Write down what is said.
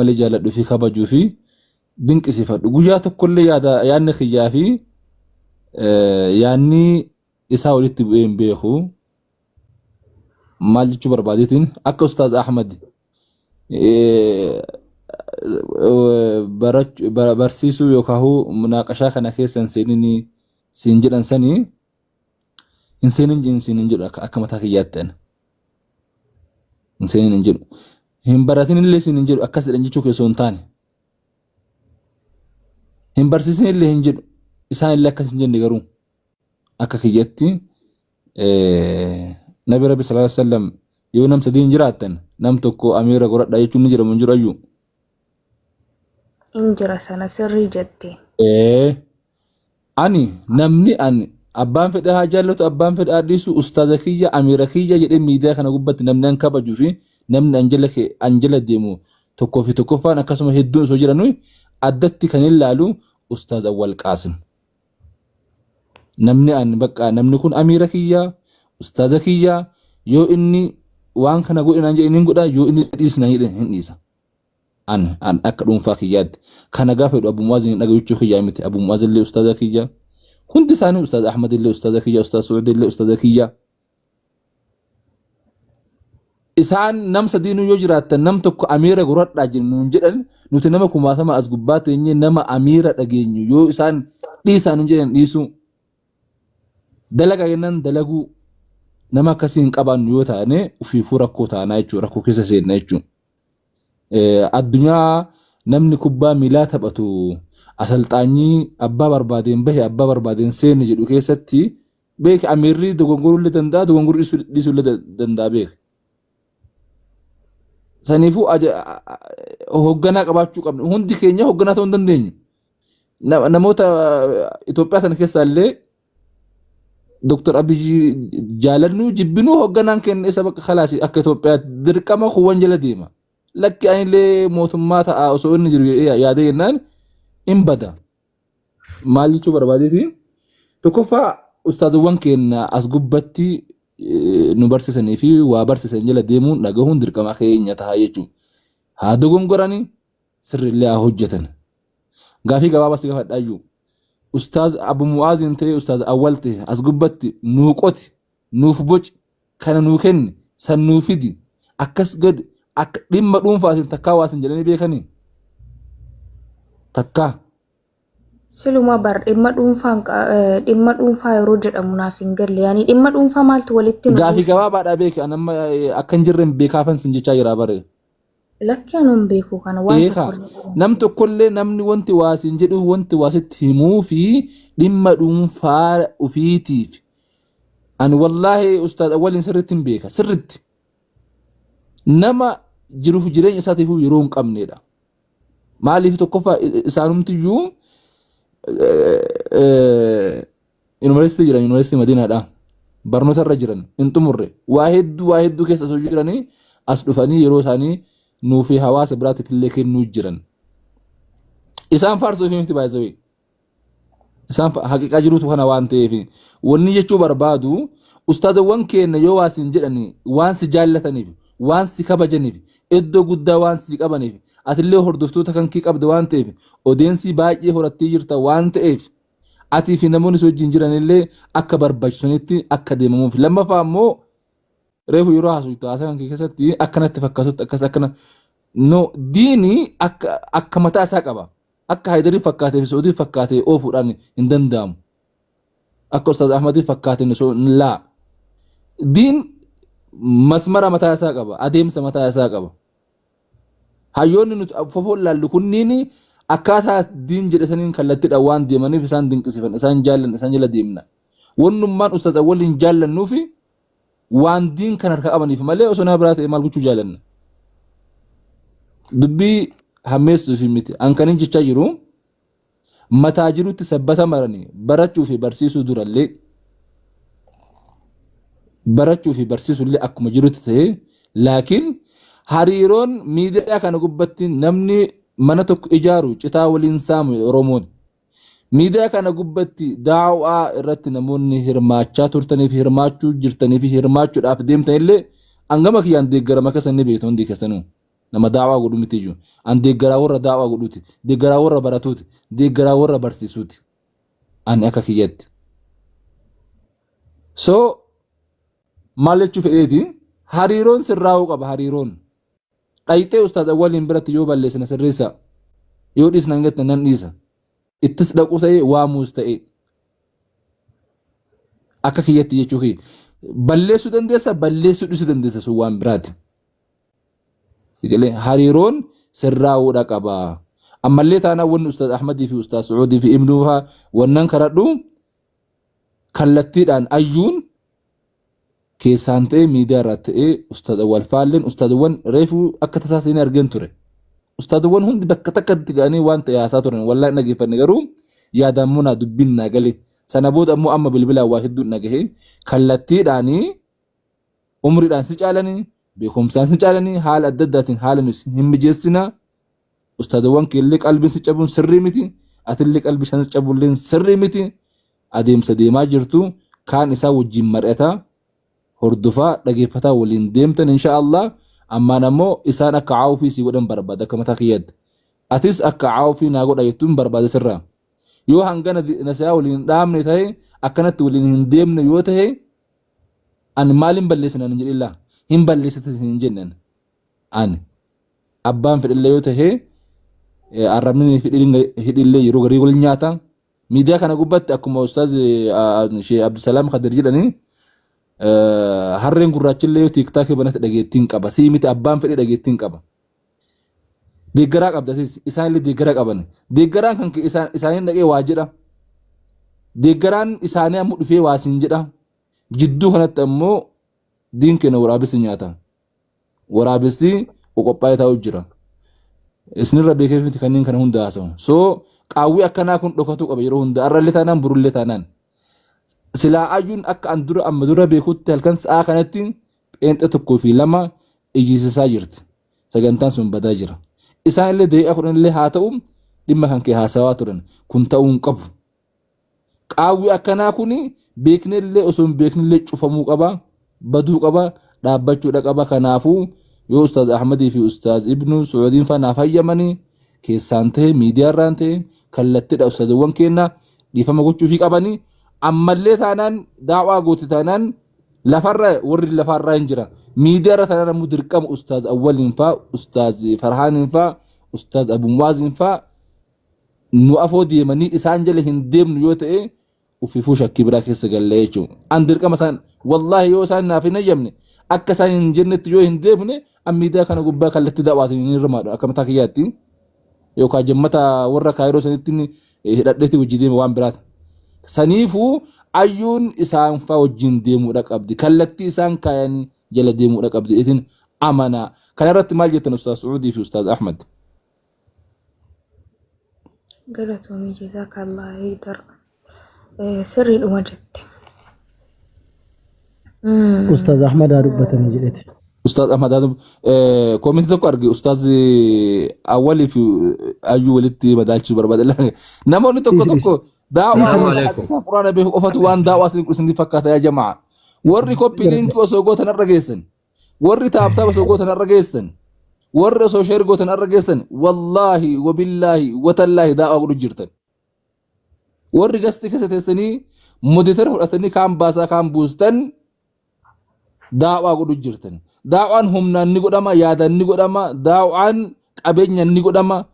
malee jaalladhu fi kabajuu fi dinqisiifadhu. Guyyaa tokkollee yaada yaadni kiyyaa fi yaadni isaa walitti bu'ee hin beeku. Maal jechuu barbaadeetiin akka Ustaaz Ahmad barsiisuu yookaan munaaqashaa kana keessa hin seeninii siin jedhan sanii hin seenin jedhin siin hin jedhu akka mataa kiyyaatti ani. Hin seenin hin jedhu. Hin baratin illee siin hin jedhu akkas jedhan jechuu keessoo hin taane. Hin barsiisin illee hin jedhu. Isaan illee akkas hin jenne garuu akka kiyyatti Nabi Rabbi sallallahu alaihi wasallam yoo nam sadiin jiraattan nam tokko amiira godhadha jechuun ni jedhamu hin jiru ayyuu. Hin jira sana sirrii jette. Ee Ani namni ani abbaan fedhe haa jaallatu abbaan fedhe haa dhiisu ustaaza kiyya amiira kiyya jedhee miidiyaa kana gubbatti namni an kabaju fi namni an jala ke an jala deemu tokkoo fi tokkoffaan akkasuma hedduun osoo jiranu addatti kan hin laalu ustaaz Awwal Qaasim. Namni an bakka namni kun amiira kiyya ustaaza kiyya yoo inni waan kana godhe naan jedhe nin godha yoo inni dhiisi naan jedhe hin dhiisa. An an akka dhuunfaa kiyyaatti kana gaafa jedhu Abu Mu'aaz hin dhagayu jechuu kiyyaa miti. Abu Mu'aaz illee ustaaza kiyya. Hundi isaanii ustaaz Ahmad illee ustaaza kiyya, ustaaz Su'uudi illee ustaaza kiyya. Isaan nam sadiinuu yoo jiraattan nam tokko amiira godhadhaa jennu nuun jedhan nuti nama kumaatama as gubbaa teenyee nama amiira dhageenyu yoo isaan dhiisaa nuun jedhan dhiisuu. Dalagaa jennaan dalaguu nama akkasii hin qabaannu yoo taane ofiifuu rakkoo taanaa jechuudha rakkoo keessa seenna jechuudha. Addunyaa namni kubbaa miilaa taphatu asalxaanyii abbaa barbaadeen bahe abbaa barbaadeen seene jedhu keessatti beek amiirri dogongoruu illee danda'a dogongoruu dhiisuu illee danda'a beek. Saniifuu hoogganaa qabaachuu qabna. Hundi keenya hoogganaa ta'uu hin dandeenyu. Namoota Itoophiyaa sana keessaa illee Dr. Abiyyi jaalannu jibbinuu hoogganaan keenya isa bakka kalaasi akka Itoophiyaatti dirqama kuwwan jala deema. Lakki anillee mootummaa ta'a osoo inni jiru jedhee yaadee jennaan hin bada. Maal jechuu barbaadeeti? Tokkoffaa ustaaziiwwan keenya as gubbatti nu barsiisanii fi waa barsiisan jala deemuun dhagahuun dirqama keenya ta'a jechuudha. Haa dogongoranii sirriillee haa hojjetan. Gaafii gabaabaa si gaafadhaayyuu. Ustaaz Abu Mu'aaziin ta'ee Ustaaz Awwal ta'e as gubbatti nuu qoti, nuuf boci, kana nuu kenni, san nuu fidi, akkas godhi, akka dhimma dhuunfaatiin takkaa waa sin jedhanii beekanii? Takkaa. Siluma bar dhimma dhuunfaan dhimma dhuunfaa yeroo jedhamu naaf hin galle. Yaani dhimma dhuunfaa maaltu walitti nu Gaafii buusa? gabaabaadhaa beeki an amma akka hin jirre beekaafan sin jechaa jira bare. Lakki anuu hin beeku kana waan Eekaa tokkollee. nam tokkollee namni wanti waa siin jedhu wanti waa sitti himuu fi dhimma dhuunfaa ufiitiif. Ani wallaahi ustaaz awwaliin sirritti hin beeka sirritti. Nama jiruuf jireenya isaatiif yeroo hin qabnedha. Maaliif tokkoffaa isaanumtiyyuu yuunivarsiitii jiran yuunivarsiitii Madiinaadha. Barnoota irra jiran hin xumurre waa hedduu waa hedduu keessa osoo jiranii as dhufanii yeroo isaanii nuu fi hawaasa biraatiif illee kennuu jiran. Isaan faarsuu fi miti baay'isawee. Isaan haqiqaa jirutu kana waan ta'eef wanni jechuu barbaadu ustaazawwan keenya yoo waa siin jedhanii waan si jaallataniif waan si kabajaniif iddoo guddaa waan si qabaniif atillee hordoftoota kan kee qabda waan ta'eef odeensii baay'ee horattee jirta waan ta'eef atii fi namoonni si wajjin jiranillee akka barbaachisanitti akka deemamuuf lammaffaa immoo reefu yeroo haasoftu haasaa kan kee keessatti akkanatti fakkaatutti akkas akkana no diini akka akka mataa isaa qaba. Akka Haydarii fakkaatee fi Su'uudii fakkaatee oofuudhaan hin danda'amu. Akka Ustaaz Ahmadii fakkaateen osoo hin laa. Diin masmara mataa isaa qaba. Adeemsa mataa isaa qaba. Hayyoonni nuti fofoo ilaallu kunniin akkaataa diin jedhe saniin kallattiidhaan waan deemaniif isaan dinqisiifan, isaan jaallan, isaan jala deemna. Wannummaan Ustaaz Awwaliin jaallannuufi waan diin kan harka qabaniif malee osoo nama biraa ta'e maal gochuu jaalanna. Dubbii hammeessuuf miti. An kanin jechaa jiru mataa jirutti sabbata maranii barachuu fi barsiisuu durallee barachuu fi barsiisuullee akkuma jirutti ta'e laakiin hariiroon miidiyaa kana gubbatti namni mana tokko ijaaru citaa waliin saamu Oromoon. Miidiyaa kana gubbatti daaw'aa irratti namoonni hirmaachaa turtanii fi hirmaachuu jirtanii fi hirmaachuudhaaf deemtan illee hangama kiyyaan deeggarama keessan ni beektu hundi keessanuu. Nama daawaa godhu miti iyyuu. An deeggaraa warra daawaa godhuuti. Deeggaraa warra baratuuti. Deeggaraa warra barsiisuuti. Ani akka kiyyatti. So maal jechuu fedheeti hariiroon sirraa'uu qaba hariiroon. Dhayxee ustaaz awwaliin biratti yoo balleessina sirreessa. Yoo dhiisna hin jettan nan dhiisa. Ittis dhaquu ta'ee waamuus ta'ee. Akka kiyyatti jechuu kiyya. Balleessuu dandeessa balleessuu dhiisuu dandeessa sun waan biraati. Sigalee hariiroon sirraa'uudha qaba. Ammallee taanaan wanni Ustaaz Ahmadii fi Ustaaz Su'uudii fi Ibnuu fa'aa wannan karadhu kallattiidhaan ayyuun keessaan ta'ee miidiyaa irraa ta'ee Ustaaz Awwal faalleen ustaazawwan reefuu akka tasaa seenee argeen ture. Ustaazawwan hundi bakka takkatti ga'anii waan ta'e haasaa turan wallaahi hin dhageeffanne garuu yaadaan munaa dubbiin naa gale. Sana booda ammoo amma bilbilaan waa hedduun dhagahe kallattiidhaanii Umriidhaan si caalanii, beekumsaan si caalanii, haala adda addaatiin haala nu hin mijeessina. Ustaazawwan keellee qalbiin si cabuun sirrii miti. Atillee qalbii isaan si cabuulleen sirrii miti. Adeemsa deemaa jirtu kaan isaa wajjin mari'ataa, hordofaa, dhageeffataa waliin deemtan insha Allah. Ammaan ammoo isaan akka caawufii si godhan barbaada akka mataa kiyyaatti. Atis akka caawufii naa godha jettuun barbaada sirraa. Yoo hangana nasihaa waliin hin dhaamne ta'e akkanatti waliin hin deemne yoo ta'e Ani maalin balleesse naan hin jedhin laa. Hin balleessite hin jenne ani. Ani abbaan fedhillee yoo ta'e arrabni fi hidhillee yeroo garii wal nyaata. Miidiyaa kana gubbatti akkuma ustaaz Shee Abdusalaam Kadir jedhanii harreen gurraachillee yoo tiiktaakii banate dhageettiin qaba. Sii miti abbaan fedhe dhageettiin qaba. Deeggaraa qabda atis isaanillee deeggara qaban. Deeggaraan kan kee isaan isaaniin dhaqee waa jedha. Deeggaraan isaanii ammoo dhufee waa siin jedha. Jidduu kanatti ammoo diin keenya waraabessi nyaata. Waraabessi qophaa'ee taa'u jira. Isinirra beekee miti kanneen kana hunda haasa'u. So qaawwi akkanaa kun dhokatuu qaba yeroo hunda. Arrallee taanaan borullee taanaan. Silaa ayyuun akka an dura amma dura beekutti halkan sa'aa kanatti pheenxee tokkoo fi lama iyyisiisaa jirti. Sagantaan sun badaa jira. Isaan illee daqiiqaa 10 illee haa ta'u dhimma kan kee haasawaa turan. Kun ta'uu hin qabu. Qaawwi akkanaa kun beeknellee osoo hin beeknellee cufamuu qaba, baduu qaba, dhaabbachuudha qaba. Kanaafuu yoo Ustaaz Ahmadii fi Ustaaz Ibnu Su'uudiin faa naaf hayyamanii keessaan ta'e miidiyaarraan ta'e kallattidha ustaazawwan keenya dhiifama gochuufii qabanii ammallee taanaan daawaa goote taanaan Lafarra warri lafarraa hin jira. Miidiyaa irra taanaan ammoo dirqama Ustaaz Awwaliin faa, Ustaaz Farhaaniin faa, Ustaaz Abu Muwaaziin faa nu afoo deemanii isaan jala hin deemnu yoo ta'e ufiifuu shakkii biraa keessa galla jechuudha. An dirqama isaan wallaahi yoo isaan naaf hin hayyamne akka isaan hin jennetti yoo hin deemne an miidiyaa kana gubbaa kallattii da'waatiin hin hirmaadhu akka mataa kiyyaatti yookaan jemmata warra kaayiroo sanitti hidhadheeti hojii deema waan biraati. Saniifuu ayyuun isaan faa wajjin deemuudha qabdi. Kallattii isaan kaayan jala deemuudha qabdi jedheetiin amana. Kana irratti maal jettan Ustaaz Su'uudii fi Ustaaz Ahmad? Galatoomii jazaakallaa Haydar. Sirriidhuma jette. Ustaaz Ahmad haa dubbatanii jedhete. Ustaaz Ahmad Adam koomentii tokko arge Ustaaz Awwalii fi Ayyuu walitti madaalchisuu barbaada. Namoonni tokko Dhiisi dhiisi. tokko daawaa Dhiisi warra dhiisi. Salaamu alaikum. hadiisaa quraana beeku qofatu waan daawaa isin isin fakkaata yaa jamaa. Warri koppii liinkii osoo gootan irra geessan. Warri taaptaap osoo gootan irra geessan. Warri osoo sheer gootan irra geessan. Wallaahi wabillaahi watallaahi daawaa godhu jirtan. Warri gasti keessa teessanii moditara fudhatanii kaan baasaa kaan buustan daawaa godhu jirtan. Daawaan humnaan ni godhama, yaadaan ni godhama, daawaan qabeenyaan ni godhama.